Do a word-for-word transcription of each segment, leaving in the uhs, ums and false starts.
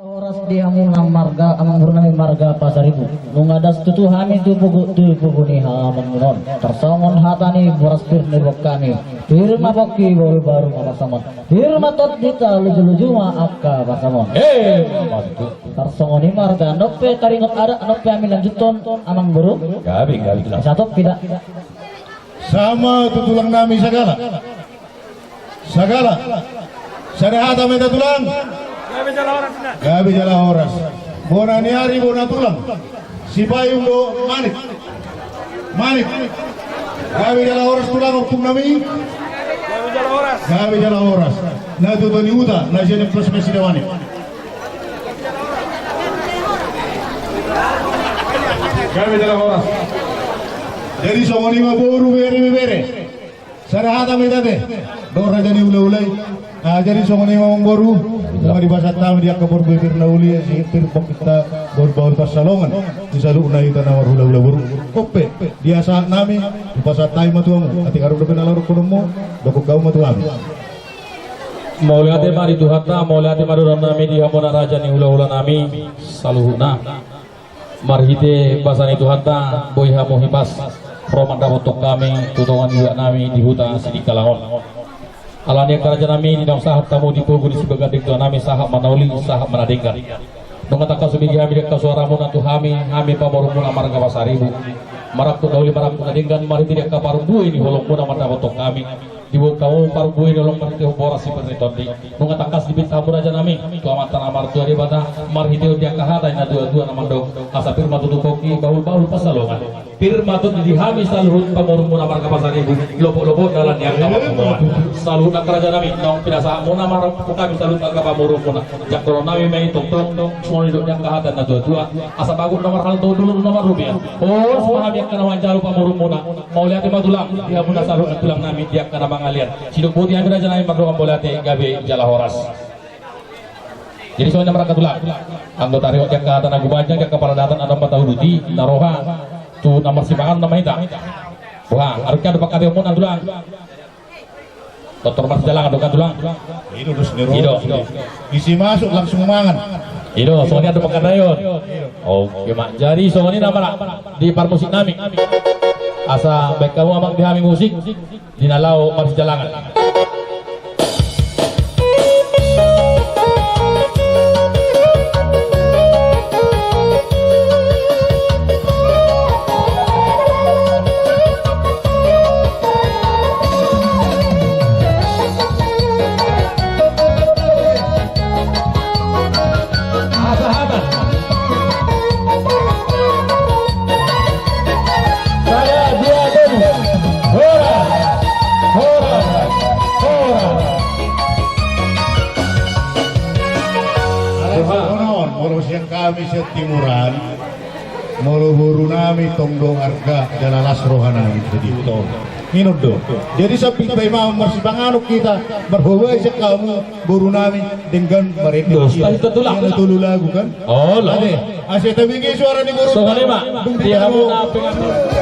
Horas di hamuna marga, amangboru nami marga Pasaribu. Nunga das tutu hami tu pogu, tu pogu ni hamonmuna on. Tarsongon hata ni boras pir ni boan hami. Pir ma pongki, bahulbahul ma parsaulian. Pir ma tondi, luju-luju ma angka parsaulian. Eh, mantap. Tarsongon i ma arga, nang pe taringot adat, nang pe hami lanjuthon, amangboru. Gabe, gabe, tulang. Satu, tidak. Sama tu tulang nami Sagala. Sagala. Sada hata ma hita, tulang. Gabe jala horas, tulang. Gabe jala horas. Bona ni ari, bona tulang. Sipayung do manik. Manik. Gabe jala horas, tulang, ompung nami. Gabe jala horas. Gabe jala horas. Na tutu ni huta, na sian plus plus di manik. Gabe jala horas. Jadi songon i ma boru, bere, bebere. Sada hata ma hita, ate. Dohot raja ni hulahula i. Ah, jadi songon i ma, amangboru. Nunga dipasahat hami di angka boru, bere, pir na uli, asi pir pongkinta, bahulbahul pansalongan. Di saluhutna hita na marhulahula boru. Ope, di asa nami, dipasahat hami ma tu hamu. Atik adong dope na laho dohononmu, dokkon hamu ma tu hami. Mauliate ma di Tuhanta, mauliate ma dohonon nami di hamuna raja ni hulahula nami saluhutna. Marhite basa ni Tuhanta, boi hamu hipas ro mandapothon hami tu tonga ni huta nami di huta Sidikalang on. Alani i, angka raja nami, di naung sahat hamu di pogu ni sibaganding tulang nami, sahat ma na uli, sahat ma na denggan. Nunga tangkas hubege hami di angka suaramuna tu hami, hami pamoruonmuna marga Pasaribu. Marangkup na uli, marangkup na denggan, marhite di angka parungguan ni holongmuna mandapothon hami. Diboan hamu parungguan ni holong marhitehon boras, sipir ni tondi. Nunga tangkas dibege hamu, raja nami, tu Amanta na martua Debata, marhitehon di angka hata ni natuatua na mandok, asa pir ma tutu pongki, bahulbahul pansalongan. Pir ma tondi di hami saluhut pamoruonmuna marga Pasaribu, lopot-lopot dalan ni angka pamoruonmuna. Saluhut angka raja nami, naung pinasahatmuna ma hami saluhut angka pamoruonmuna. Jangkon nami ma i, tongtong songon i didok ni angka hata ni natuatua, asa bagot na marhalto, dulu na marrupiah. Horas ma hami angka na manjalo pamoruonmuna. Mauliate ma, tulang, di hamuna saluhut tulang nami, di angka na mangalean. Sidok boti hami, raja nami, mardongan mauliate, gabe jala horas. Jadi songon i ma, angka tulang, anggo taringot di angka hata na gubanjang, di angka paradaton, adong ma tauduti na roha tu na marsipanganon nama hita. Wah, adong, adong pangkataionmuna, tulang. Doktor Marsijalangan do kan, tulang? I do, dos ni ro. I do, i do. Isi masuk, langsung mangan. I do, songon i do pangkataion. Oke ma. Jadi songon i nama di parmusik nami. Asa baen hamu, amang, di hami musik di na laho marsijalangan. Sada, dua, tolu. Horas. Horas. Horas. Ala songon on, molo sian hami sian timuran, molo boru nami tong do arga jala las roha nami. Jadi, tong. Ingot do. Jadi sampe paima marsipanganon hita, marhobai sian hamu boru nami, denggan marende. Dos, ia, tadi tulang. Ia na tolu lagu kan? Oh, lo. Ate, asa tabege suara ni boru. Songon i ma. Dung di hamu tano. Na pengen.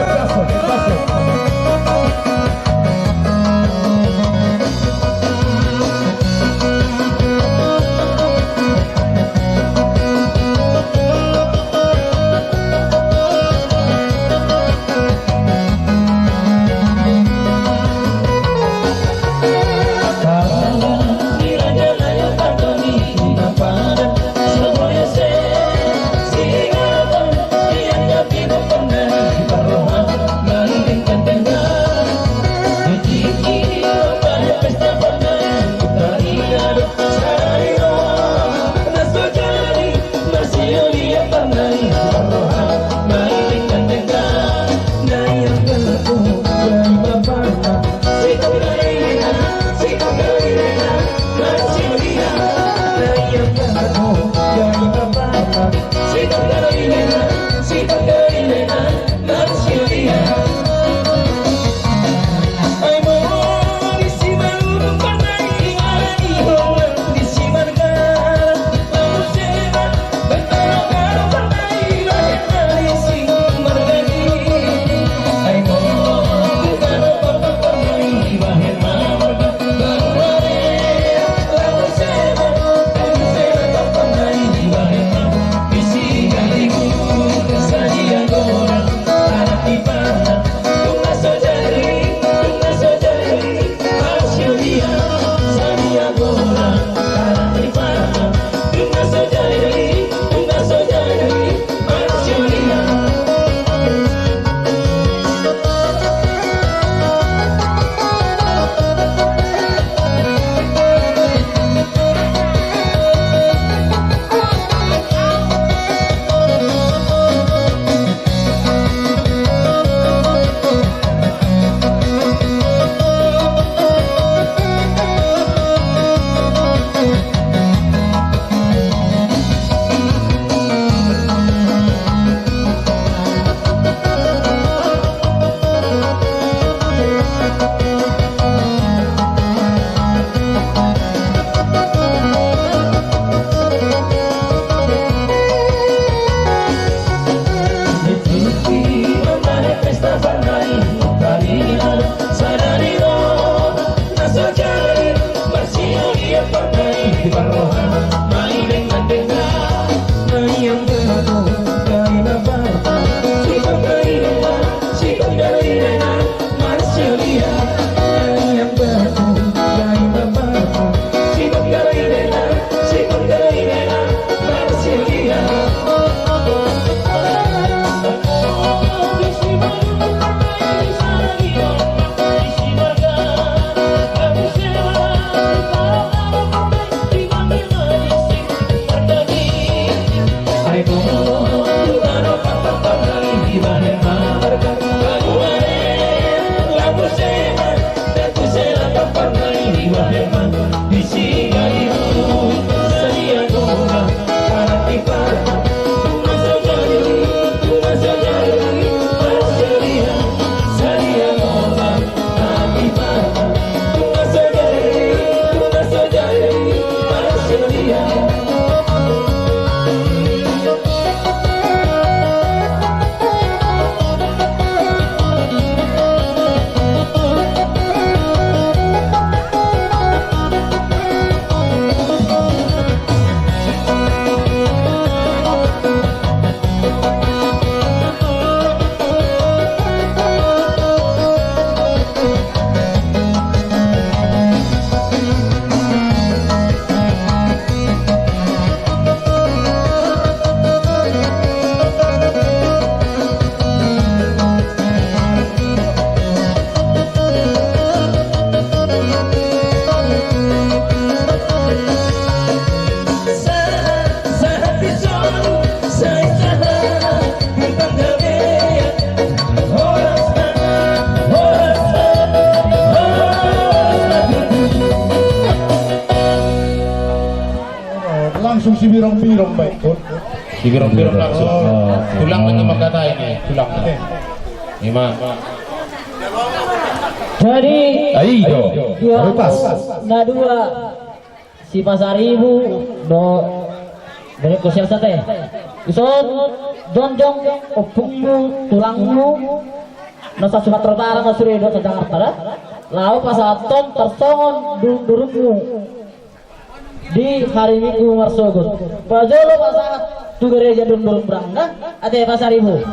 Langsung sibirong-birong baen tu. Sibirong-birong langsung. Oh. Tulang na mangkatai i, tulang. Oke. Ima. Jadi, ai do. Dua, baru pas. Na dua, si Pasaribu do, bereko sial sate. Ison, jongjong ompungmu, tulangmu na sa-Sumatera Utara, na sude dohot sa-Jakarta da, laho pasahathon tarsongon durung-durungmu di hari Minggu marsogot. Pajolo pasahat tu gareja durung-durung brangga, ate Pasaribu.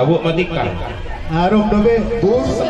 Buat matikang. Adong dope, bus.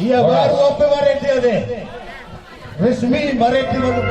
Ia baru ope marende ate. Resmi marende baru.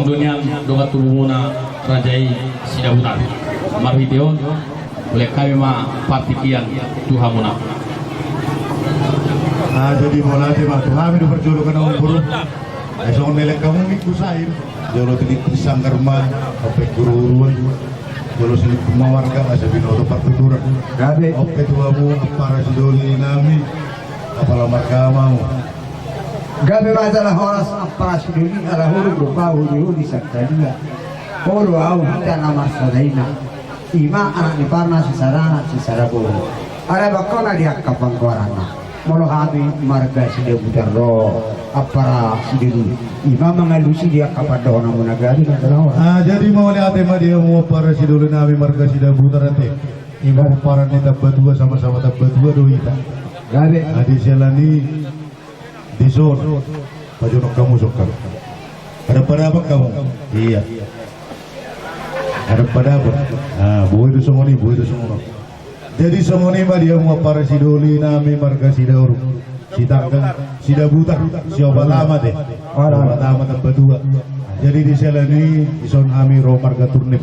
Donian dongan tubumuna raja i Sidabutar. Marhite on, ulehon hami ma partingkian tu hamuna. Ah, jadi mauliate ma tu hami do parjolo, angka na umboru. Ai songon na lehon hamu minggu sain. Jolo tinipis sanggar ma, ope guruguruan. Jolo silip ma marga, asa binoto partuturan. Gabe. Ope tu hamu ampara sidoli nami, apala marga ma hamu. Gabe ma jala horas ampara sidoli, ala hurung do pahu di hudi sangkalia. Olo au hita na marsada ina. Ima anak ni parna sisada anak sisada boru. Ala bangkona di angka panggoaranna. Molo hami marga Sidabutar do ampara sidoli, ima mangalusi di angka pandohonanmuna gabe na jala horas. Ah, jadi mauliate ma di hamu ampara sidoli nami marga Sidabutar ate. Ima pomparan ni Tambatua, sama-sama Tambatua do hita. Gabe. Ah, di siala ni i, dison pajonok hamu songkap. Adong padapat hamu? Iya. Adong padapat. Ah, boi do songon i, boi do songon on. Jadi songon i ma di hamu ampara sidoli nami marga Sidauruk. Sitanggang, Sidabutar, siopat ama te. Siopat ama Tambatua. Jadi di siala ni i, dison hami ro marga Turnip.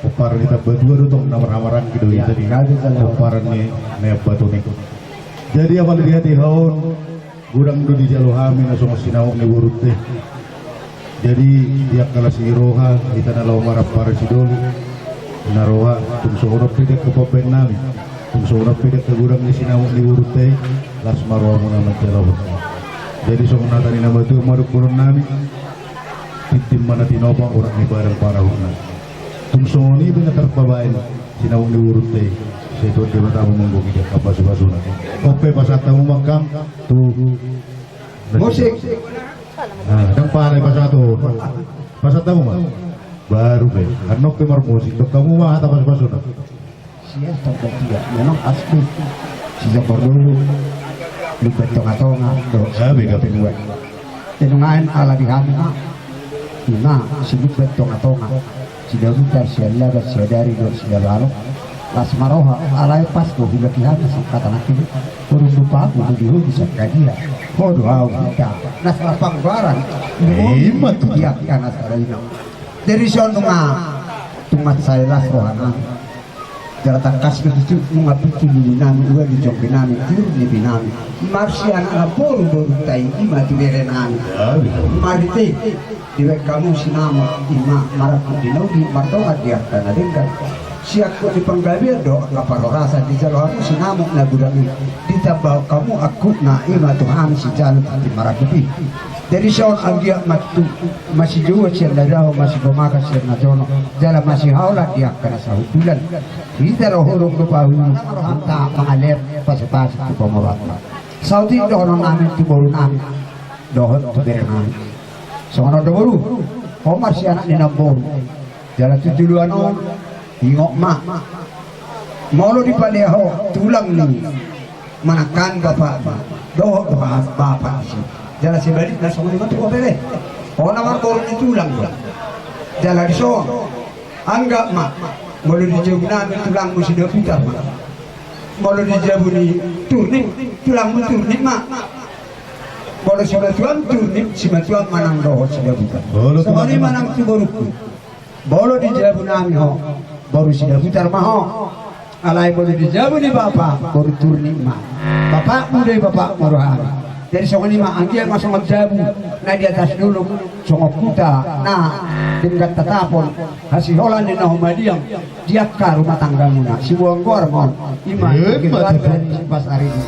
Pomparan ni Tambatua do tong, na marhahamaranggi do hita di pomparan ni Ambaton i. Jadi apala di hatiha on, godang do dijalo hami na songon sinamot ni borunta i. Jadi di angka las ni roha, hita na laho marampara sidoli, na roha, tung songon on pe di angka pambahen nami, tung songon on pe di angka godang ni sinamot ni borunta i, las ma rohamuna manjalohon. Jadi songon hata ni na matua ma dohonon nami, tintin ma na tinopa, orak ni padang panahonna. Tung songon i pe na tarpabahen sinamot ni borunta i, sai Tuhan Debata ma manggohi di angka pasupasuna. Ope, pasahat hamu ma angkang tu musik. Ah, ndang pala i pasahat on. Pasahat hamu ma. Baru be. Annon pe marmusik. Dok hamu ma hata pasupasuna. Sian Tambatua, memang asli Sijombor Dolo, Lumban Tongatonga, dohot Sinuan. Gabe, gabe. Inongan ala di hami ma, ima Silumban Tongatonga, Sidabutar, Sialaban, Siadari dohot Sidabalok. Las ma roha, alai pas do hubahen hami sangkatan akhir. Urung lupa aku, hudi-hudi sangkadia. Ho do au hita na sala panggoaran. Eh, ima tutu. Di angka na sada ina. Jadi songon i ma, tung mansai las roha nami. Jala tangkas do tutu nunga pitu lili nami, ua ni jongge nami, tiur ni pi nami. Marsianak na boru, boru tai, ima tu bere nami. Marhite dibahen hamu sinamot, ima marangkup di na uli, mardongan di angka na denggan. Siangkup ni panggabean dohot angka parhorasan, dijalo hamu sinamot na godang i, ditambahon hamu angkupna, ima tu hami sijalo tintin marangkup i. Jadi songon anggiat ma tutu, masijouan sian na dao, masigomakan sian na jonok, jala masihaolan di angka na sahundulan. Hita do hurung do pahu, anta mangalehon pasupasu tu pamoruonta. Saotik dohonon nami tu boru nami dohot tu bere nami. Songon on do boru, ho marsianak ni namboru. Jala tu joloan on, ingot ma. Molo dipalea ho tulang ni manangkan bapakmu dohot bapa, bapa ni si. Jala sebalikna songon i ma tu ho pe. Ho na marboru ni tulang do. Jala dison, anggap ma, molo di jabu nami tulangmu Sidabutar ma. Molo di jabu ni Turnip, tulangmu Turnip ma. Molo simatuam Turnip, simatuam ma nang dohot Sidabutar. Songon i ma nang tu borungku. Molo di jabu nami ho, boru Sidabutar ma ho. Alai molo di jabu ni bapa, boru Turnip ma. Bapakmu do i bapakmu rohami. Jadi songon i ma, anggiat ma songon jabu na di atas dolok, songon huta na denggan tatapon, hasiholan ni na humaliang di angka rumah tanggamuna. Sibuang goar ma on, ima keluarga ni Sipas Arini.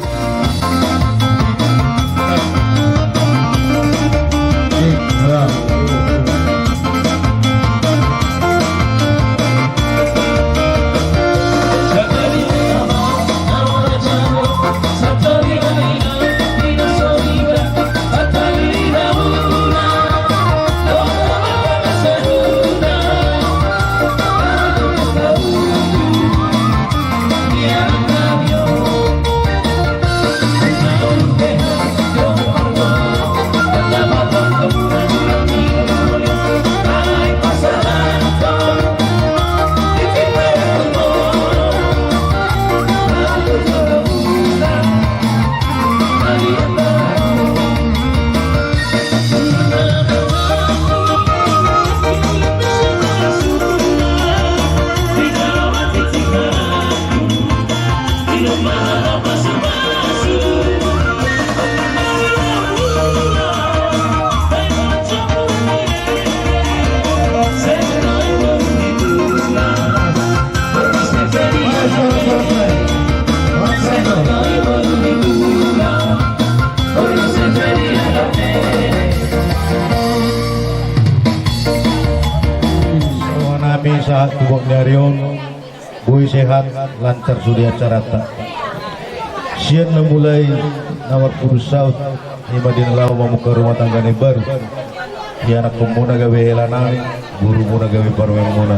Ari on, boi sehat, lancar sude acaranta. Sian na mulai na marpudun saut, i ma di na laho mamungka rumah tangga na imbaru. Ianakhonmuna gabe hela nami, borumuna gabe parumaenmuna.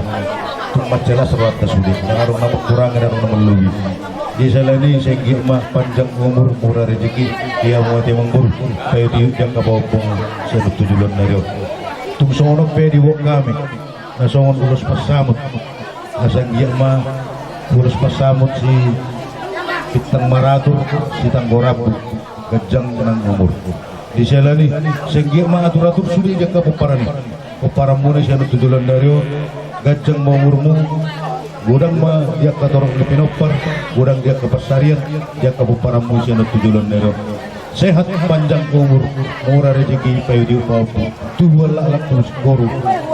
Tung mansai las rohanta sude, ndang adong na mangkurangi, ndang adong na manlobi. Di siala ni i sai anggiat ma panjang umur, mura rejeki di hamu ate amangboru, paihutihut di angka pahompu sian on tu joloan ni ari on. Tung songon on pe diboan hami na songon ulos pansamot. Na sai anggiat ma ulos pansamot si bintang maratur, si tanggo rambu, ganjang nang umur. Di siala ni i sai anggiat ma atur-atur sude di angka pomparan i. Pomparanmuna sian on tu joloan ni ari on, ganjang ma umurmu, godang ma di angka torop ni pinompar, godang di angka pansarian, di angka pomparanmu sian on tu joloan ni ari on. Sehat, panjang umur, mura rejeki, paihutihut pahompu, tubuan laklak, tubu singkoru,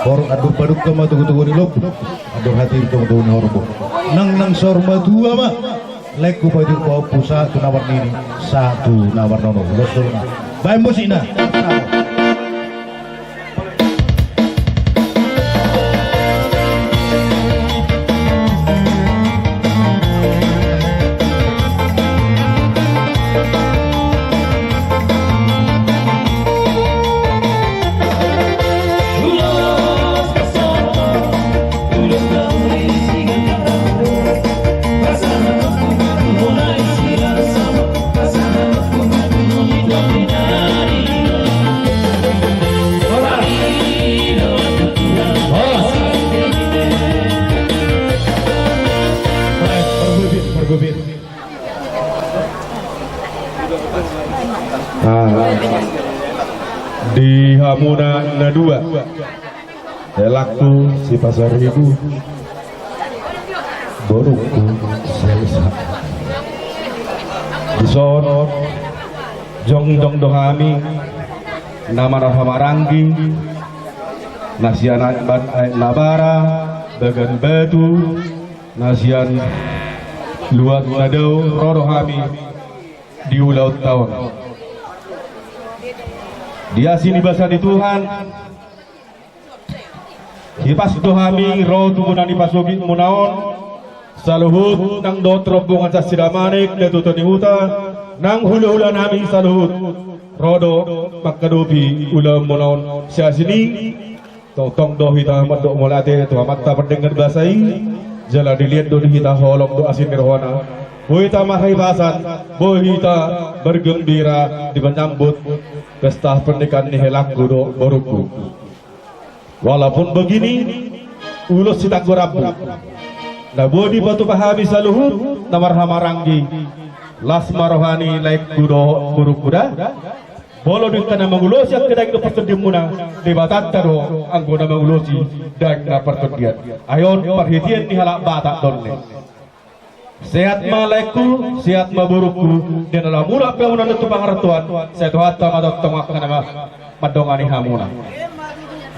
borok andor padungka ma togutogu ni lombu, andor hatiir togutogu ni horbo. Nang nang saur matua ma laengku, paihutihut pahompu, sahat tu na marnini, sahat tu na marnono. Los do na. Baen musikna. Ah, di hamuna na dua. Helangku si Pasaribu, borungku si Elsa. Dison jongjong do hami na marhahamaranggi, na sian Aek Nabara, Bagan Batu, na sian Luat Nadao, ro do hami di ulaonta on. Di asi ni basa ni Tuhan, hipas do hami ro tu bona ni pasogitmuna on, saluhut nang dohot rombongan sasida manik, datutu ni huta, nang hulahula nami saluhut, ro do mangkadopi ulaonmuna on. Sian asi ni i, tongtong do hita mandok mauliate tu Amanta pardenggan basa i, jala dilehon do di hita holong dohot asi ni rohana. Boi hita marhipasan, boi hita bergembira di manyambut pesta pernikahan ni helangku dohot borungku. Walaupun begini, ulos sitanggo rambu na boi dipatupa hami saluhut na marhahamaranggi, las ma roha ni laengku dohot borungku da. Molo dung hita na mangulosi angka daging dohot partondianmuna, Debatanta do anggo na mangulosi daging na partondian. Ai on parhitean ni halak Batak do on. Sehat ma laengku, sehat ma borungku, di na laho mulak pe hamuna tu pangarantoan, sai Tuhanta ma tongtong angka na mandongani hamuna.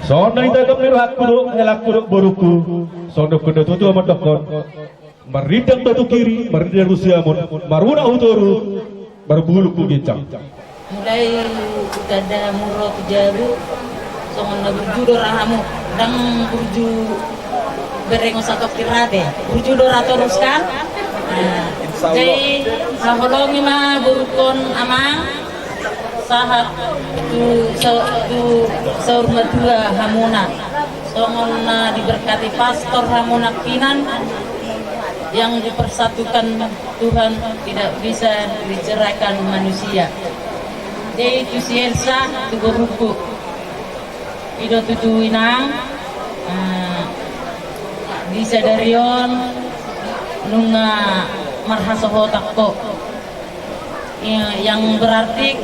Songon na nitagam ni rohangku dohot helangku dohot borungku, songon dohonon ni natuatua mandokkon: Marrindang do tu kiri, marrindang do tu siamun, marunang hu toru, marbulung hu ginjang. Mulai tu tanda murro tu jabu, songon na burju do ra hamu, ndang burju berengon satongkin ra be, burju do ra torus kan. Nah, jadi haholongi ma borungkon amang, sahat tu sa-, tu saur matua hamuna. Songon na diberkati pastor hamu nangkinan, yang dipersatukan Tuhan tidak bisa diceraikan manusia. Jadi tu si Elsa, tu borungku, i do tutu inang, eh, di sadari on nunga marhasohotan ho. Iya, yang berarti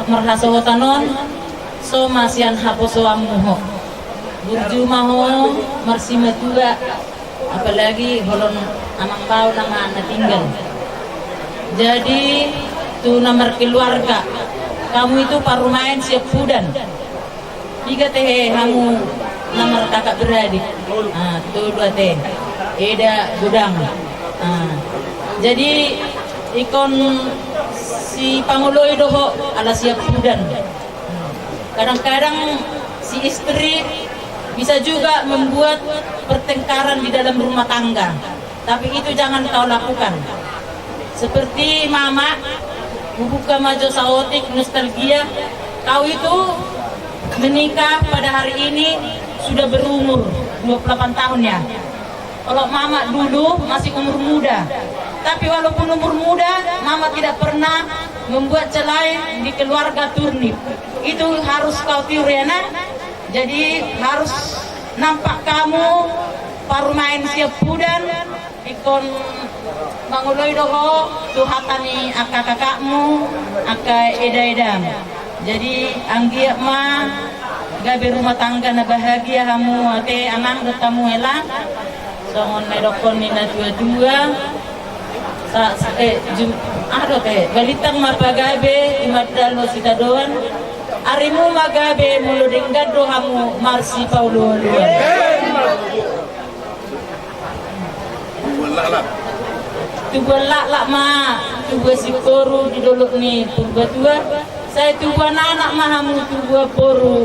marhasohotan on so ma sian haposoanmu ho. Burju ma ho marsimatua, apalagi holong amang pau nama na tinggal. Jadi tu na markeluarga, kamu itu parumaen siampudan. Piga tehe hamu na markakak beradik? Ah, tolu ate. Eda godang. Ah. Jadi ingkon sipangoloi do ho ala siampudan. Kadang-kadang si istri Bisa juga membuat pertengkaran di dalam rumah tangga. Tapi itu jangan kau lakukan. Seperti mama, hubuka ma jo saotik, nostalgia. Kau itu menikah pada hari ini sudah berumur dua puluh delapan tahun, ya. Kalau mama dulu masih umur muda. Tapi walaupun umur muda, mama tidak pernah membuat celah di keluarga Turnip. Itu harus kau tiru, ya, Nak. Jadi harus nampak kamu parumaen siampudan, ingkon mangoloi do ho tu hata ni angka kakakmu, angka eda-edam. Jadi anggiat ma gabe rumah tangga na bahagia hamu ate amang dohot hamu hela. Songon na didokkon ni na tua-tua. Sa, sa, eh, jum, aha dope, balintang ma pagabe, imandalhon sitadoan. Arimu ma gabe molo denggan do hamu marsipaolo-oloan. Tubuan laklak ma tubuan singkoru di dolok ni Purbatua. Sai tubuan anak ma hamu tubuan boru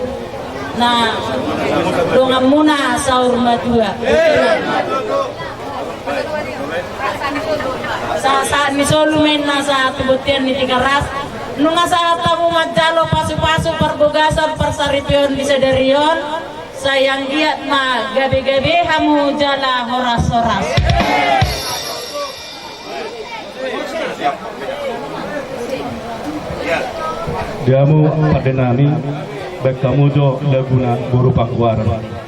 na donganmuna saur matua. Sa, sahat ni solu ma inna sahat tu bontean ni Tigaras. Nunga sahat hamu manjalo pasu-pasu parbogasan parsaripeon di sadari on. Sai anggiat ma gabe-gabe hamu jala horas-horas. Di hamu pande nami, baen hamu jo laguna Boru Panggoaran.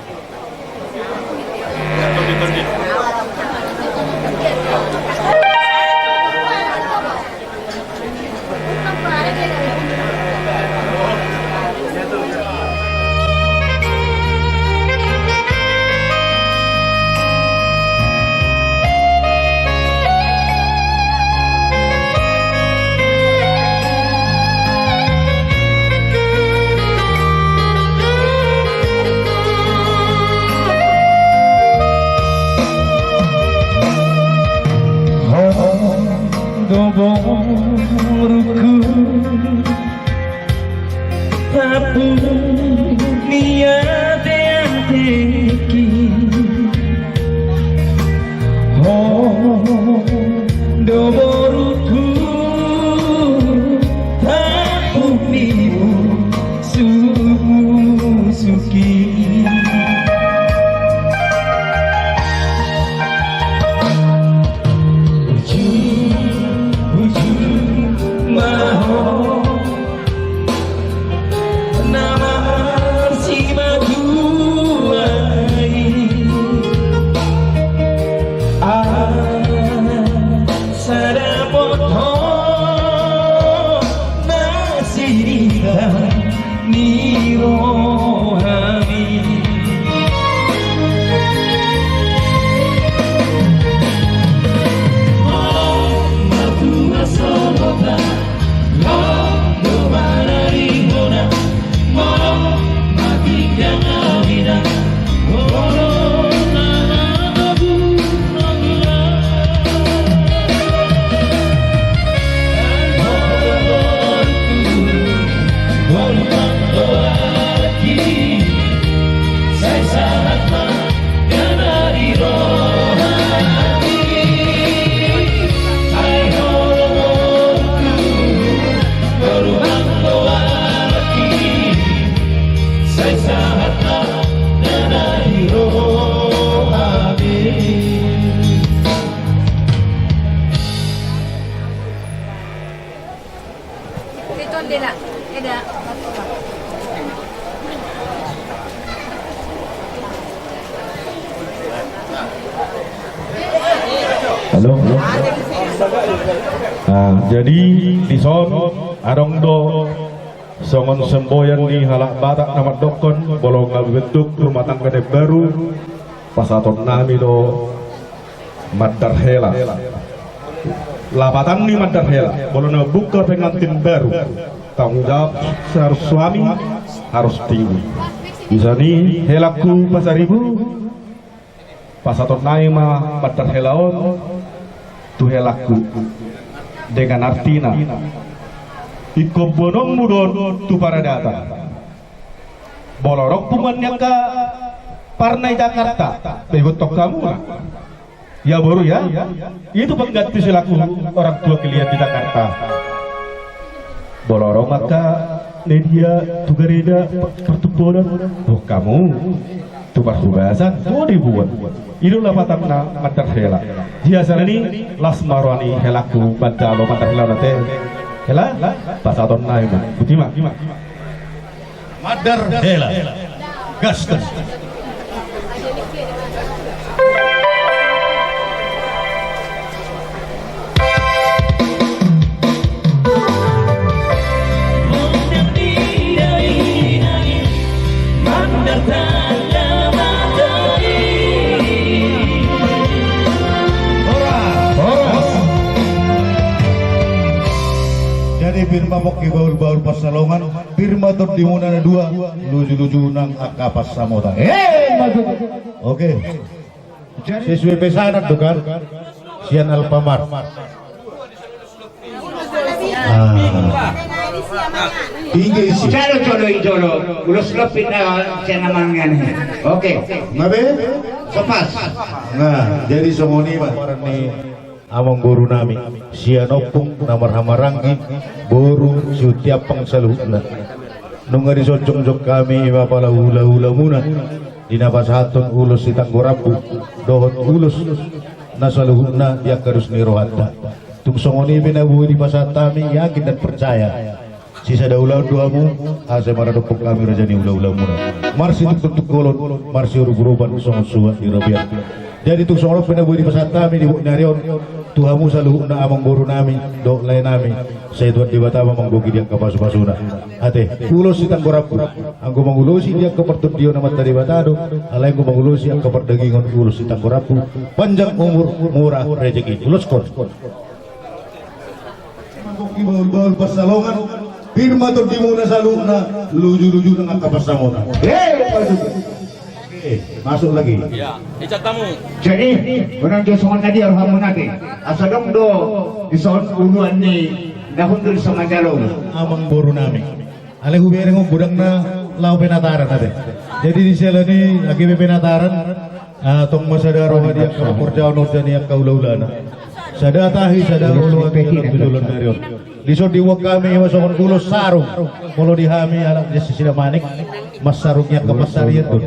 Ho do boruku, tampuk ni ate-ateki. Ho do boruku, tampuk ni musu-musuki. Bujur, bujur ma ho na marsimatua i. Asa dapot ho nasida ni rohami. Molo matua songon na, molo manari bona, molo matinggang amina, molo na matogu. Halo, halo. Nah, jadi dison adong do songon semboyan ni halak Batak na mandokkon, molo nga bentuk rumah tangga na baru, pasahaton nami do mandar hela. Lapatan ni mandar hela, molo na buka pengantin baru, tanggung jawab seharus suami harus tinggi. Dison i helangku Pasaribu, pasahaton nami ma mandar hela on tu helangku. Dengan artina, ingkon boanonmu do on tu paradatan. Molo adong punguan ni angka Parna i Jakarta, iboto hamu na. Ya boru ya. Itu pengganti selaku orang tua kalian di Jakarta. Molo adong angka na dia tu gareda, pertuponan, oh, hamu tu parhubasan, oh, dibuat. I do lapatanna mandar hela. Dia sana ni las ma roha ni helaku manjalo mandar hela na te. Hela, pasahaton nami ma. Botima. Mandar hela. Gas, gas. Horas, horas. Jadi pir ma pongki bahul-bahul pansalongan. Pir ma tondimuna na dua, luju-luju nang angka pansamotan. Eh, maju. Oke. Sesuai pesanan do kan? Sian Alfamart. Ah. Tinggi isi. Jolo, jolo, jolo. Ulos lopit na sian amangan. Oke. Ngabe? Sopas. Nah, jadi songon i ma. Amangboru nami, sian ompung na marhamaranggi, boru, siutiampang saluhutna. Nunga dison jongjong hami i ma pala hula-hulamuna, di na pasahathon ulos sitanggo rambu dohot ulos na saluhutna di angka dos ni rohanta. Tung songon i pe na boi dipasahat hami, yakin dan percaya. Sisada ulaon do hamu, asa maradophon hami raja ni hula-hulamuna. Marsitungkol-tungkolon, marsiurup-urupan songon suhat ni robean. Jadi tung songon on pe na boi dipasahat hami di bot ni ari on tu hamu saluhutna amangboru nami dohot lae nami, sai Tuhan Debata ma manggohi di angka pasu-pasuna. Ate, ulos sitanggo rambu, anggo mangulosi di angka partondion Amanta Debata do, alai anggo mangulosi angka pardagingon ulos sitanggo rambu, panjang umur, murah rejeki. Uloskon. Pir ma pongki bahul-bahul pansalongan, pir ma tondimuna saluhutna, luju-luju nang angka pansamotan. Eh, masuk. Eh, masuk lagi. Ya, icat tamu. Jadi, unang jo songon na dia rohamuna ate. Asa adong do dison uluan ni na hundul so manjalo. Amangboru nami. Alai hubereng on godang na laho penataran ate. Jadi di siala ni age pe penataran, ah, tong ma sada roha di angka pangkorjaon on jala ni angka hula-hulana. Sada tahi, sada olo ate na tu joloan ni ari on. Dison diboan hami i ma songon ulos sarung. Molo di hami halak ni Sisida Manik, mansarung i angka pansarian do.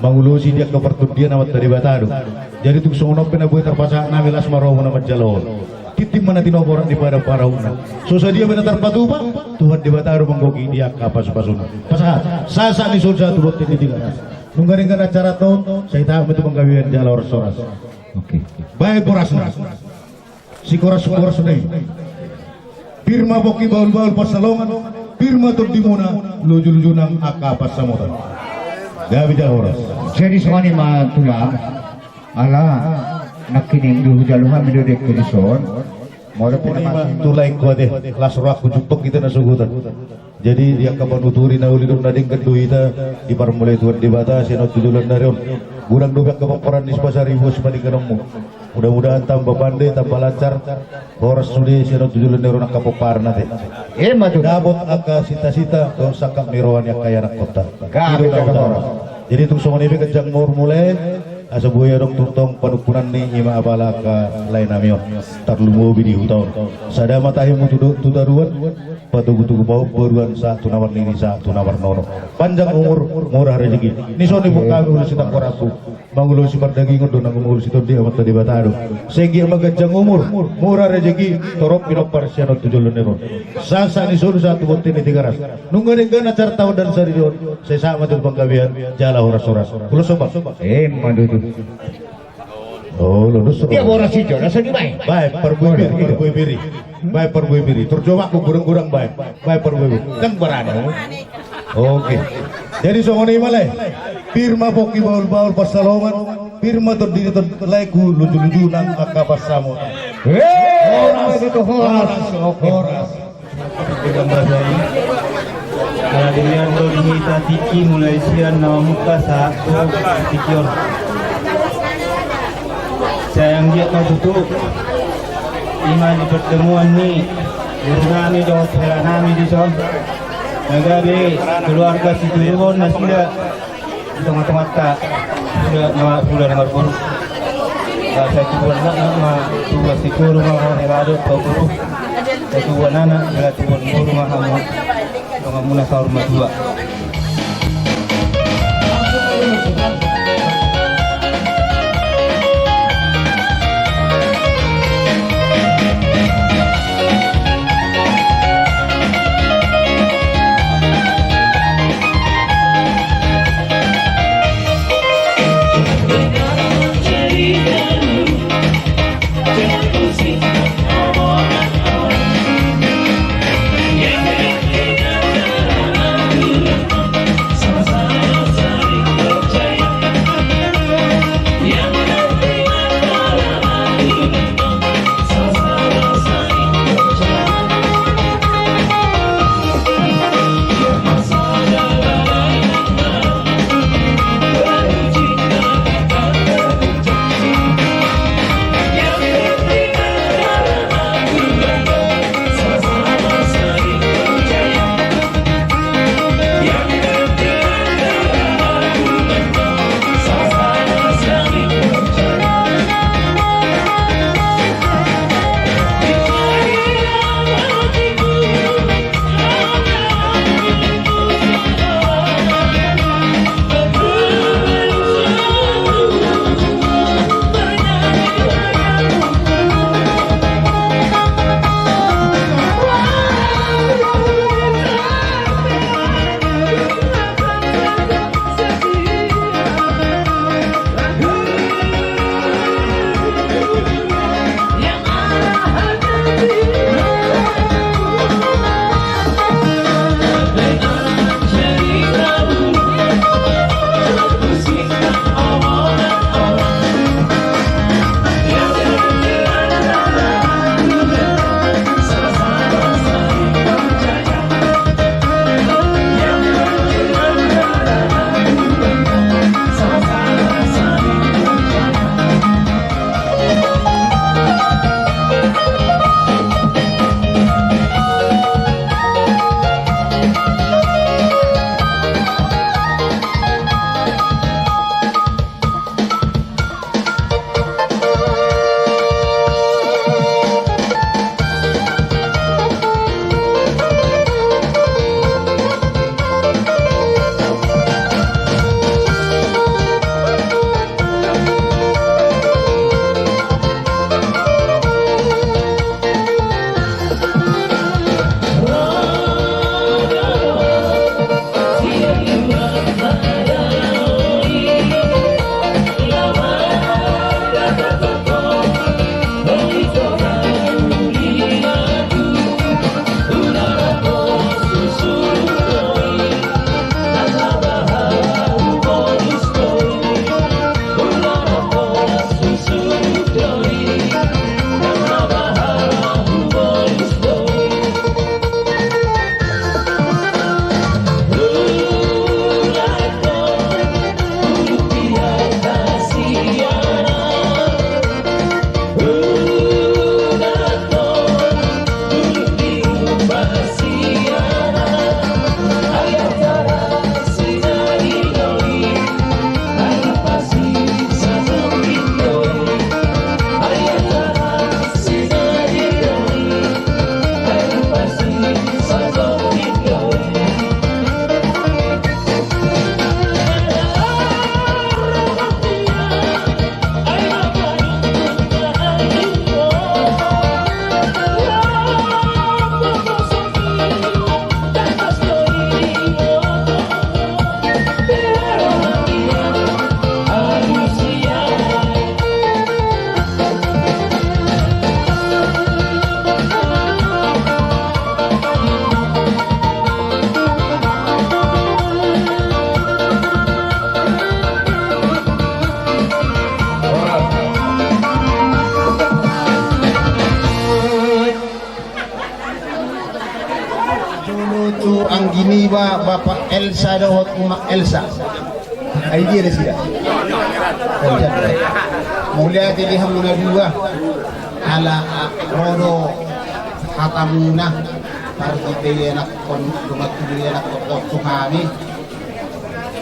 Mangulosi di angka partondion Amanta Debata do. Jadi tung songon on pe na boi tarpasahat nami, las ma rohamuna manjalo on. Tintin ma na tinopa, orat ni padan pangarahutna. So sadia pe na tarpatupa, Tuhan Debata do manggohi di angka pasu-pasuna. Pasahat. Sahat-sahat ni solu sahat tu bontean ni Tigaras. Nunga denggan acaranta on, sai tahan ma tu panggabean jala horas-horas. Oke. Baen borasna. Sikoras-korasna i. Pir ma pongki bahul-bahul pansalongan, pir ma tondimuna, luju-luju nang angka pansamotan. Gabe jala horas. Jadi songon i ma tulang, ala nangkining do hujalo hami do dengke dison. Molo pe na ma tulang, ingkon ate, las rohangku jumpang hita na sogot an. Jadi di angka panuturi na uli dohot na denggan do hita diparmulai Tuhan Debata sian on tu joloan ni ari on. Godang dope angka pomparan ni Sipasaribu sipadengganonmu. Mudah-mudahan tambah pande, tambah lancar, horas sude sian on tu joloan ni ari on angka pomparan ate. Ima tutu. Dapot angka sita-sita dohot sangkap ni roha ni angka ianakkonta. Gabe jala horas. Jadi tung songon i pe ganjang ma umurmu lae. Asa boi adong tongtong panungkunan ni ima apala angka lae nami on. Tarlumobi di huta on. Sada ma tahimu tu do-, tu toruan. Patogu-togu ma hombaruan sahat tu na marnini sahat tu na marnono. Panjang umur, murah rejeki. Dison diboan hami ulos sitanggo rambu. Mangulosi pardagingon do nang mangulosi tondi Amanta Debata do. Sai anggiat ma ganjang umur, murah rejeki, torop pinompar sian on tu joloan ni ari on. Sahat-sahat ni solu sahat tu bontean ni Tigaras. Nunga denggan acaranta on dan sadari on, sai sahat ma tu panggabean jala horas-horas. Ulos somba. Ima tutu. Oh, lulus. Dia boras i jo, rasa dibaen. Baen, parbue pir, parbue pir i. Baen parbue pir i. Torjomahon godang-godang baen. Baen parbue pir i. Kan barani. Oke. Jadi songon i ma lae. Pir ma pongki bahul-bahul pansalongan. Pir ma tondi ni tondimuna, luju-luju nang angka pansamotan. Hei, horas, horas, horas. Ala demikian do di hita tingki mulai sian na mamungka sahat tu tingki on. Sai anggiat ma tutu ima di pertemuan ni boru nami dohot hela nami dison. Na gabe keluarga Sitorus on nasida. Tonga-tonganta suda na, suda na marboru. Sai tubuan anak ma, tubuan sitoru ma, hela do tau guru. Sai tubuan anak, hela tubuan boru ma hamu. Tongamuna saur matua. Jolo tu anggi niba Bapak Elsa dohot Uma Elsa. Ai dia do sida. Mauliate di hamu na dua. Ala, a, ro do hatamuna. Parhite ianakhon, dongan tu ianakhon tu hami.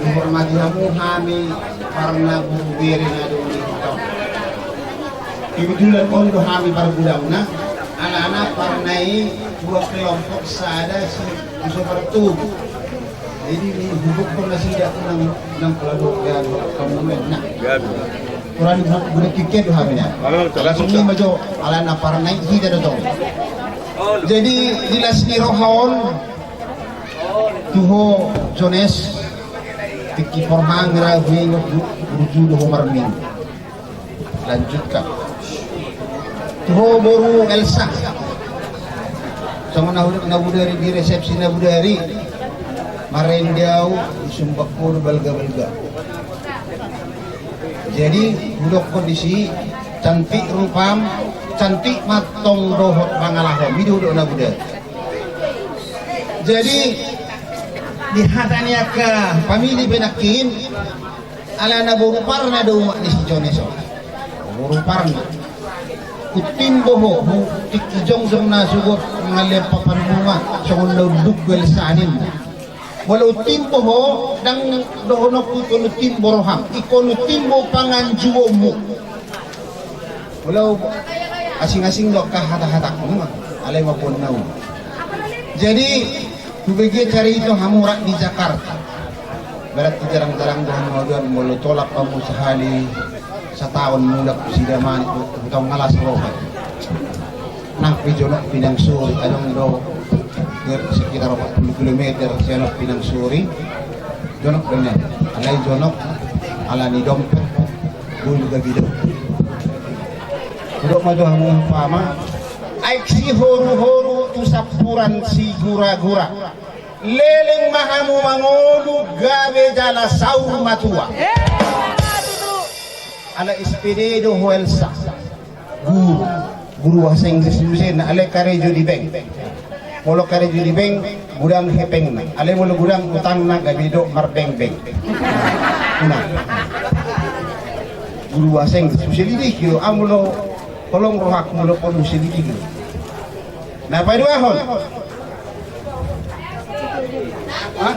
Dihormati hamu hami parna boru bere na adong di huta on. Kebetulan on do hami pargulangna, alana parna i dua kelompok sada si, si Sopartu. Jadi dihubukhon nasida nang, nang kelompok ya, kelompok na. Kurang budak tiket do hami na. Langsung i ma jo, alana parna i hita do tong. Jadi di las ni roha on, tu ho Jones, tingki porhang ra hu ingot burju do ho marming. Lanjutkan. Tu ho boru Elsa. Songon na hudok na bodari di resepsi na bodari. Marende au, disumbang ho do balga-balga. Jadi hudokkon disi, cantik rupam, cantik ma tong dohot pangalahom, i do hudok na bodari. Jadi di hata ni angka pamili pe nangkin, alana boru parna do umak ni si Jones on. Boru parna. Untimbo ho, hu tingki jongjong na sogot mangalehon papan bunga, songon na unduk bel sanin. Molo untimbo ho, ndang dohononku ingkon untimbo roham, ingkon untimbo panganjuonmu. Molo asing-asing do angka hata-hataku, alai mamboan na uli. Jadi hubege carito hamu rap di Jakarta. Berarti jarang-jarang do hamu haduan, molo tolap hamu sahali sataon mulak tu sidamani, tu taon ngalas roha. Nang pe jonok pinang suri, adong do sekitar opat puluh kilometer sian on pinang suri. Jonok do nian, alai jonok ala ni dompet, bulu gabe do. Hudok ma jo hamu umpama, aek sihoru-horu tu sampuran sigura-gura. Leleng ma hamu mangolu gabe jala saur matua. Ala S P D do ho Elsa. Guru, guru bahasa Inggris muse na, alai karejo di bank. Molo karejo di bank, godang hepengna. Alai molo godang utangna gabe do marbank-bank. Nah. Guru bahasa Inggris, huselidiki do, ah, molo holong rohak molo pon huselidiki do. Na paduahon. Hah?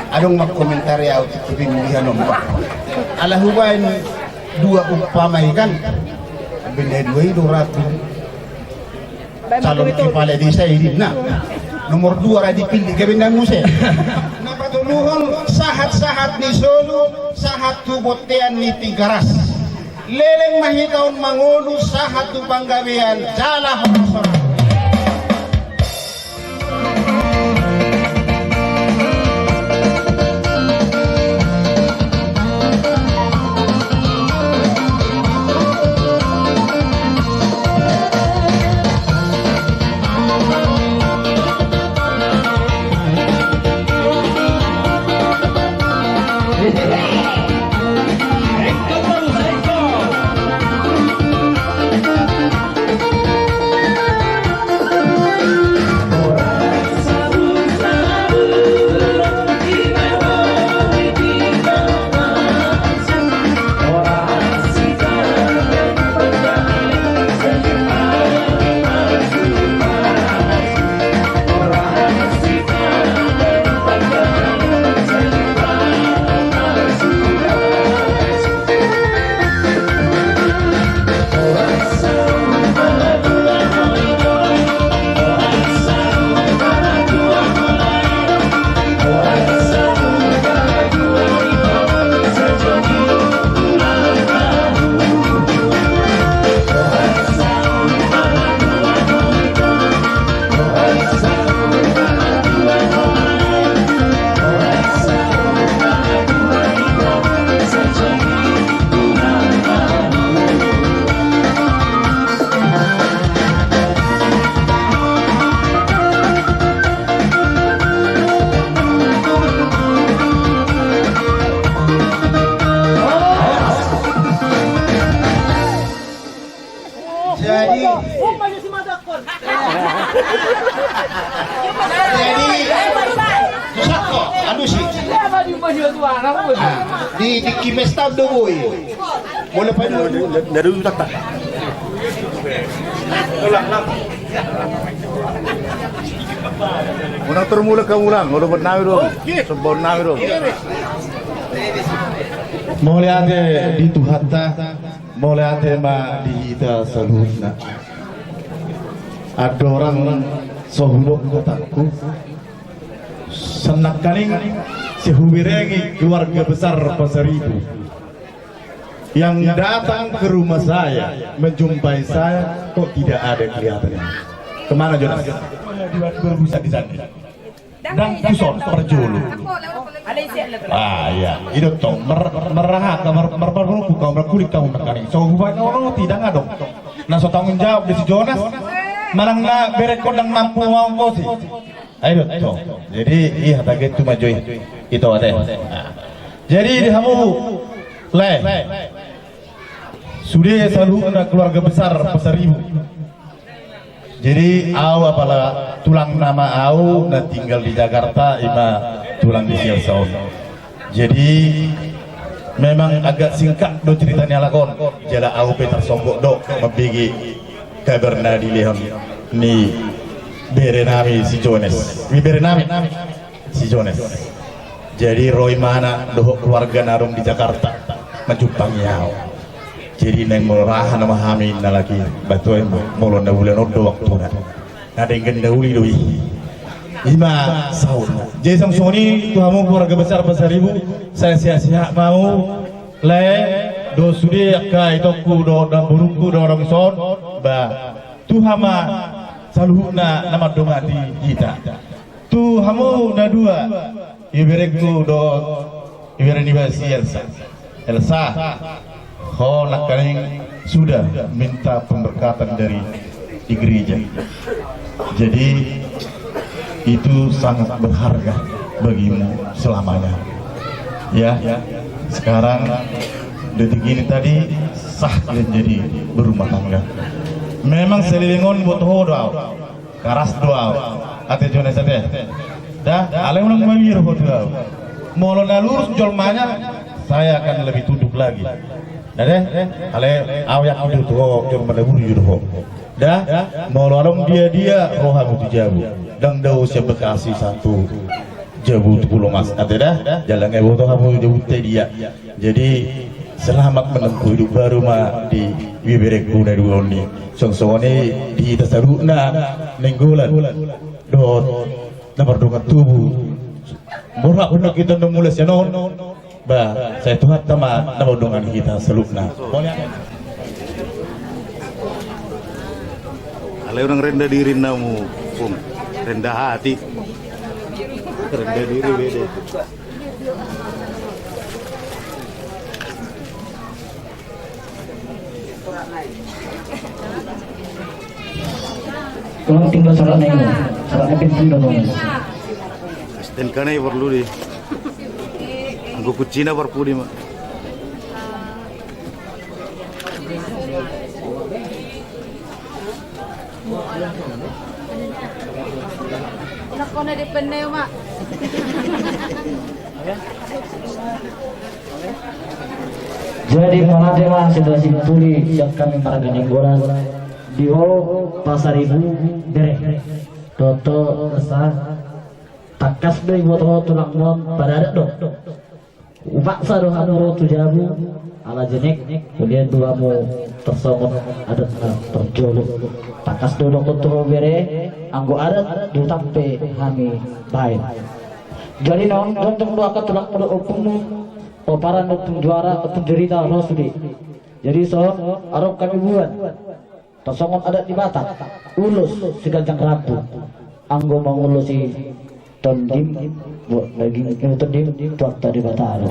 Adong ma komentar ya, au tu pilihan on ba. Ala hubaen dua umpama i kan. Benda dua i do rap. Calon kepala desa i ninna. Nomor dua ra dipilih gabe na muse. Na patoluhon sahat-sahat ni solu, sahat tu bontean ni Tigaras. Leleng ma hita on mangolu sahat tu panggabean jala horas-horas. Jadi, jadi, susah kok, anu sih. Ah, di, di Kimesta do boi. Boleh pada. Dari dulu tak tak. Unang termulang kamulang, olo buat nami do. Sebon nami do. Mauliate di Tuhanta, mauliate ma di hita saluhutna. Andorang so hudok hatangku, sai nangkaning sai huberengi keluarga besar Pasaribu yang datang ke rumah saya, menjumpai saya, kok tidak ada kelihatan. Kemana, Jonas? Di sana. Ndang tuson, parjolo. Ah, iya. I do tong, mer-, merhaha, mer-, mer-, merbuku, kau merkulik, kau merkaning. So, hubaen on, tidak adong. Na so tanggung jawab di si Jonas. Manang na berengkon ndang mampu mangongkosi. Ai do tong. Jadi, iya, target tu ma jo i. Ito ate. Nah. Jadi, di hamu, lae. Sude saluhutna keluarga besar Pasaribu. Jadi, au apala tulang nama au na tinggal di Jakarta, ima tulang di Sialsa on. Jadi, memang agak singkat do cerita ni halak on. Jala au pe tarsonggot do mambege kabar na dilehon ni bere nami si Jones. Ni bere nami si Jones. Jadi ro imana dohot keluarga na adong di Jakarta manjumpangi au. Jadi naeng molo ra hami na lagi batu em, molo na bulan on do waktuna. Na denggan na uli do i. Ima saut. Jadi songon i tu hamu keluarga besar Pasaribu, sai sehat-sehat ma hamu, lae, dohot sude angka itongku dohot namborungku dohot adong dison, ba, tu hamu ma saluhutna na mandongani hita. Tu hamu na dua, iberengku dohot ibere niba si Elsa. Elsa, ho nangkaning sudah minta pemberkatan dari di gereja. Jadi itu sangat berharga bagimu selamanya. Ya, sekarang detik ini tadi sah dan jadi berumah tangga. Memang saleleng on boto ho do au. Karas do au. Ate Jones ate. Da, alai unang mabiar ho tu au. Molo na lurus jolmana, saya akan lebih tunduk lagi. Da de, alai au yakin do tu ho, jolma na bujur do ho. Da, molo adong dia-dia, ro hamu tu jabu. Ndang dao sian Bekasi sahat tu jabu tu Pulomas. Ate da, jala nga iboto hamu jabu te dia. Jadi, selamat menempuh hidup baru ma di ibeberengku na dua on i. Songon i di hita saluhutna Nainggolan dohot na mardongan tubu. Borhat do hita na mula sian on. Ba, sai Tuhanta ma na mandongani hita saluhutna. Alai unang rendah diri namu, Pung. Rendah hati. Rendah diri beda itu. Tolong tinggal saratna ini, saratna penting dong. S T N K na i perlu di. Anggo kuncina parpudi ma. Nakona di penneu ma. Jadi mauliate ma suda simpuli sian hami marga Nainggolan di ho Pasaribu bere. Dohot ho Elsa, tangkas do iboto ho tulangmon padadat do. Hupaksa do hamu ro tu jabu, ala jenek, kemudian tu hamu tarsongon adat na parjolo. Tangkas do hudok tu ho bere, anggo adat do tangkas pe hami baen. Jadi naung jongjong do angka tulangmu dohot ompungmu, pomparan ompung Juara, ompung Jerita ro sude. Jadi songon adong hami buan. Tarsongon adat ni Batak, ulos siganjang rambu. Anggo mangulosi tondim, bo, daging, eh, tondim, Tuhanta Debata do.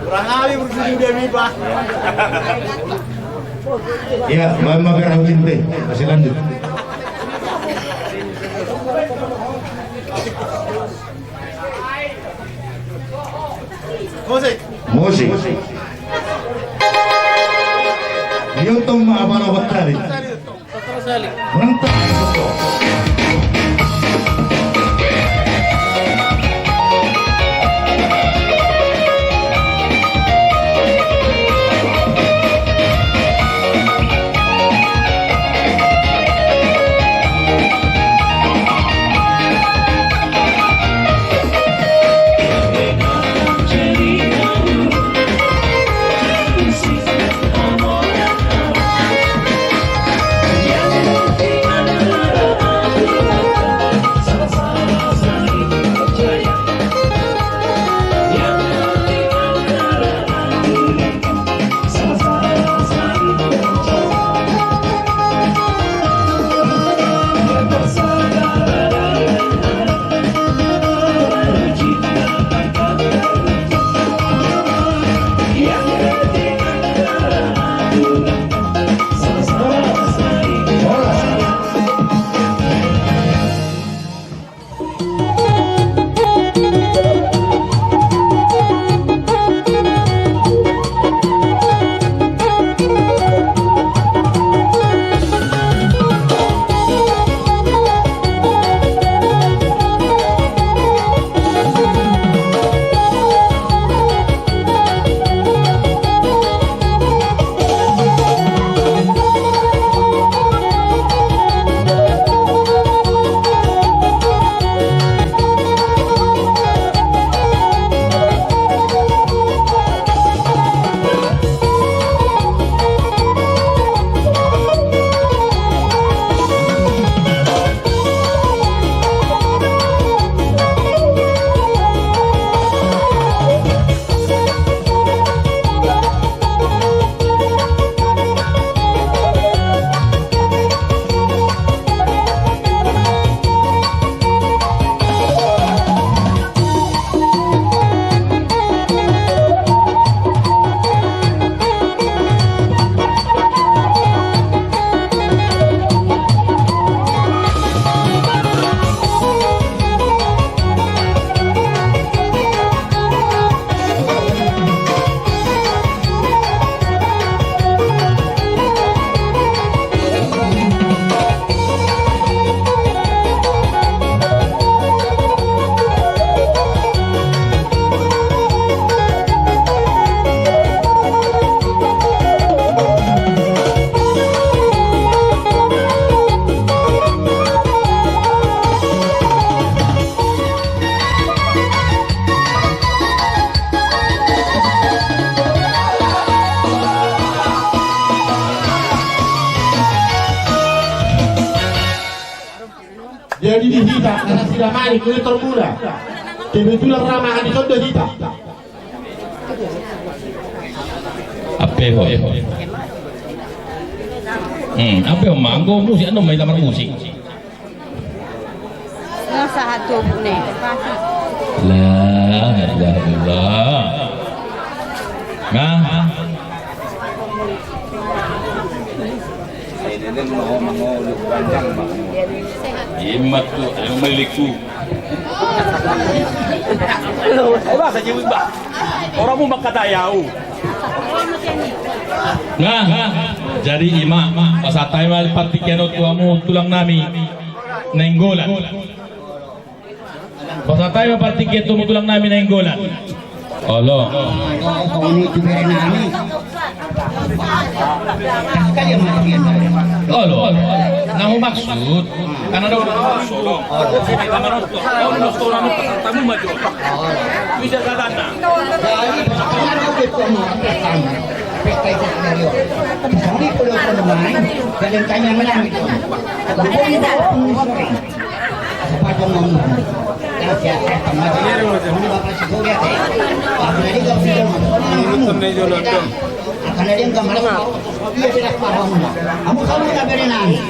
Kurang alim, berjudi dia, Pak. Ya, mama berhenti deh, masih lanjut. Musik. Musik. Diotong ma apa lo battari? Mantap. Jadi di hita, karena sudah main, kulit terbuka. Kebetulan ramah di sodo hita. Ape ho? Hmm, ape ho, manggo musik anu, main lamar musik. Nga sahat tubuh ne. La ilaha illallah. Nah. Ima tu, ayo meliku. Ayo, bahasa Jawa, bah. Orang mau makan ayau. Nah, jadi ima, pasahat hami ma partingkian on tu hamu tulang nami Nainggolan. Pasahat hami ma partingkian tu hamu tulang nami Nainggolan. Olo. Olo, olo, tu bere nami. Olo, olo. Na humaksud, karena do. Olo. Olo, olo, olo. Bisa katakan. Jadi, pertama, pertama. Pesta itu sendiri. Sendiri kalau pemain, dan tanya menang itu. Bukan itu, sering. Sepatu ngomong. Yang siap, siap, sama aja. Ini bapak si Surya, teh. Apalagi kalau dia ngomong, ngomong. Apalagi yang gambar, dia tidak paham, Mbak. Kamu, kamu tak beri nangis.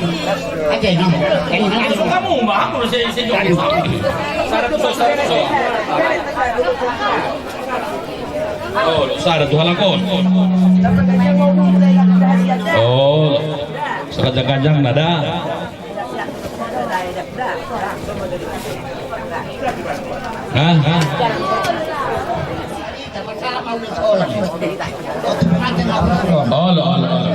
Aja, no. Yang ini nangis. Kamu, Mbak, aku saya, saya jawab. Aduh. Satu, satu, satu. Oh, sada tu halak on. Oh, sekencang-kencang nada. Hah? Olo, olo, olo.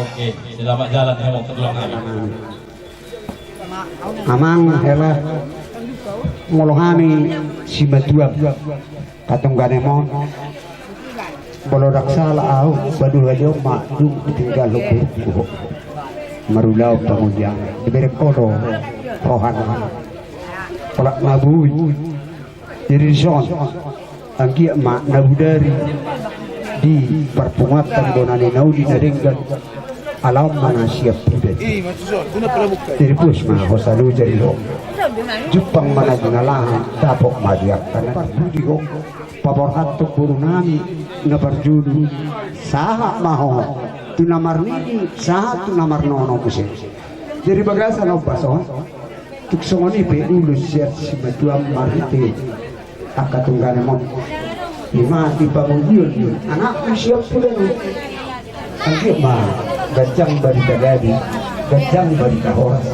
Oke, selamat jalan ya, mau ke tulang anak. Amang hela molo hami simatuam, katongganemon. Molo ndang sala au, baduhalion ma dung tinggal ho burukku ho. Marulaon pangulian, dibereng ho do rohana. Kolak mabui. Jadi dison, anggiat ma na bodari di parpunguanta bona ni na uli na denggan, ala on ma na siampudan. Jadi pos ma ho saluhut jadi ho. Jumpang ma na ginalahan, dapot ma di angka na dibudi ho. Paborhathon boru nami na parjolo, sahat ma ho tu na marnini, sahat tu na marnono muse. Jadi bagasan ombas on. Tung songon i pe ulos sian simatuam marhite angka tungganemon. Ima di pangulion ni anakmu siampudan on. Anggiat ma ganjang barita gadi, ganjang barita horas.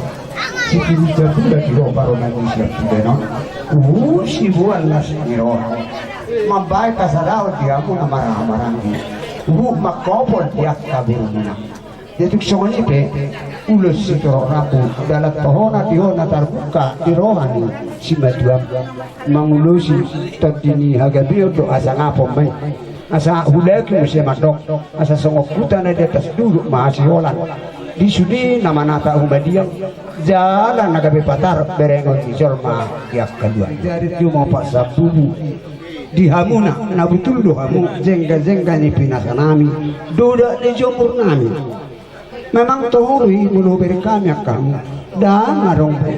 Sitiruja pula di ho parumaenmu siampudan on. Uhu siboan las ni roha. Mambahen hasadaon di hamu na marhahamaranggi. Uhu mangkopol di angka borumuna. Jadi tung songon i pe ulos sitorop rambu, dalan tohona di ho na tarbuka di roha ni simatuam, mangulosi tondi ni hagabeon dohot hasangapon ma i. Asa huulahon muse mandok, asa songon huta na di atas dolok ma hasiholan. Di sude na manata humaliang, jala na gabe patar berengon ni jolma di angka luat. Jadi tu ma pasambubu di hamuna, na botul do hamu jengga-jengga ni pinasanami, dodak ni jomurnami. Memang tohori molo hubereng hami angka hamu, ndang adong be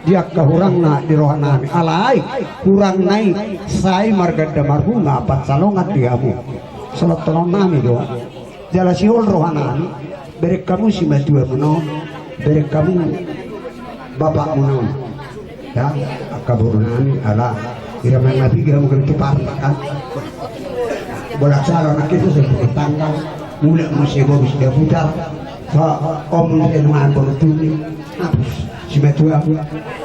di angka hurangna di rohanami, alai hurangna i sai marganda marhunga pansalongan di hamu. Solot tolong nami do. Jala sihol roha nami, bereng hamu simatuamuna on, bereng hamu bapakmuna on. Ya, angka boru nami, ala ira main mati gira mungkin tu parna kan. Bola sala na kita sebut tanggal, mulak muse boru sudah putar. So, om muse dengan boru tuni. Simatuam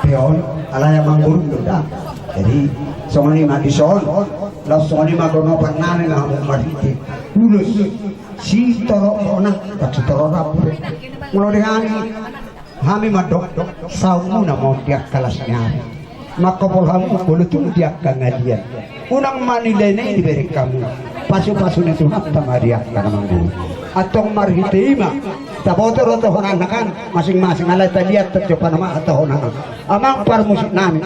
pe on, alai amang boru do da. Jadi songon i ma dison. Laos songon i ma gonopan nami ma marhite ulos sitorop bona, tak sitorop rambu. Molo di hami, hami mandok saungmuna ma on di angka las ni ari. Mangkopol hamu molo tung di angka ngalian. Unang manilai na i dibereng hamu. Pasupasu ni Tuhanta ma di angka na mangguru. Antong marhite i ma taboto do tohonanna kan masing-masing, alai taliat tajopa nama tohonanna. Amang parmusik nami,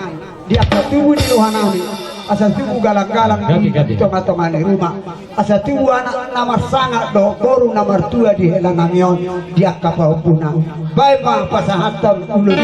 di angka tubu ni roha nami, asa tubu galang-galang di tonga-tonga ni ruma. Asa tubu anak na marsangap dohot boru na martua di hela nami on di angka pahompu nami. Baen ma pasahathon ulos.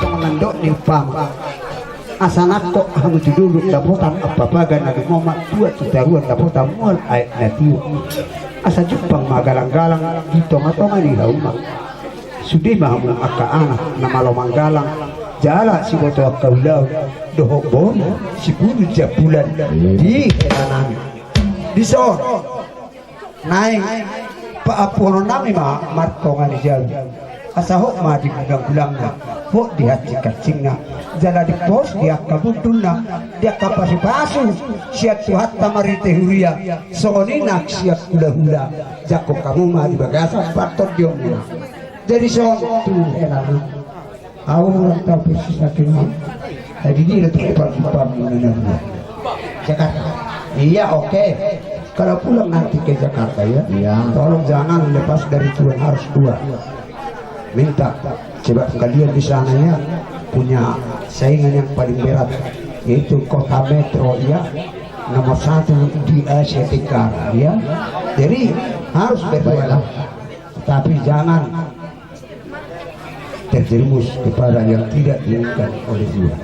Songon mandok ni umpama, asa nangkok hamu tu dolok dapotan ampapaga na lumomat, tua tu toruan dapotan mual aek na tio. Asa jumpang ma galang-galang di tonga-tonga ni hauma. Sude ma hamu angka anak na malo manggalang, jala siboto angka ulaon dohot boru sipulu jambulan di hela nami. Dison naeng paampuhonon nami ma martonga ni jabu. Asa hot ma di gulang-gulangna, hot di hancing-hancingna, jala dipos di angka bundulna, di angka pasu-pasu sian Tuhanta marhite huria, songon i nang sian hula-hula. Jangkon hamu ma di bagasan partondionmuna. Jadi songon tu hela nami. Au orang tahu persis akhirnya. Jadi dia tu pam pam mana dia. Jakarta. Iya, oke. Kalau pulang nanti ke Jakarta ya, iya, tolong jangan lepas dari Tuhan, harus dua. Minta. Coba kalian di sana ya punya saingan yang paling berat, yaitu kota metro ya, nomor satu di Asia Tenggara ya. Jadi harus berdua lah. Tapi jangan terjerumus kepada yang tidak diinginkan oleh Tuhan.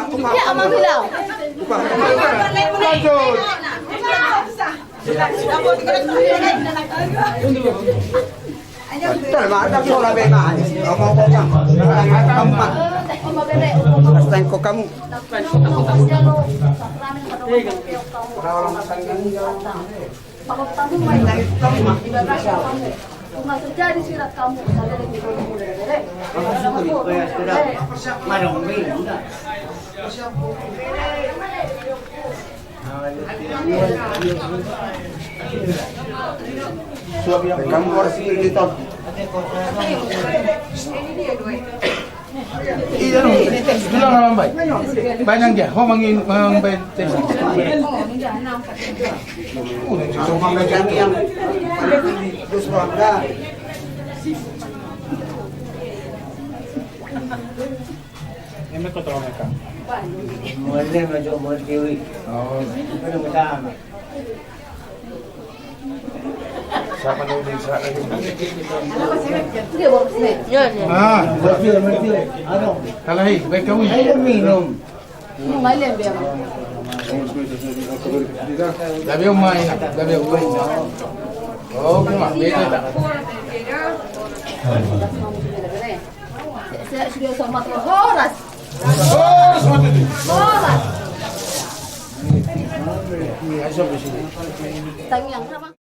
Ya, Amang Hilau. Tengko kamu. Kalau tamu main, di bagasi kamu. Cuma terjadi sirat kamu, saya lagi kalau mulai bere. Kamu harus cerita. Iya, no. Bilang apa, Mbak? Banyak dia. Ho, mangi-, mang-, Mbak. Udah, so, mang-, yang, yang, terus, Bang, dah. Ini kau tahu mereka? Mulai, maju, mulai, Dewi. Oh. Bukan yang utama. Ah. Talahi, baik kau ini. Minum. Gabe umai, gabe umai. Oh, kuma, beda tak? Horas. Horas, mati. Horas. Ini aja di sini. Tangiang sama.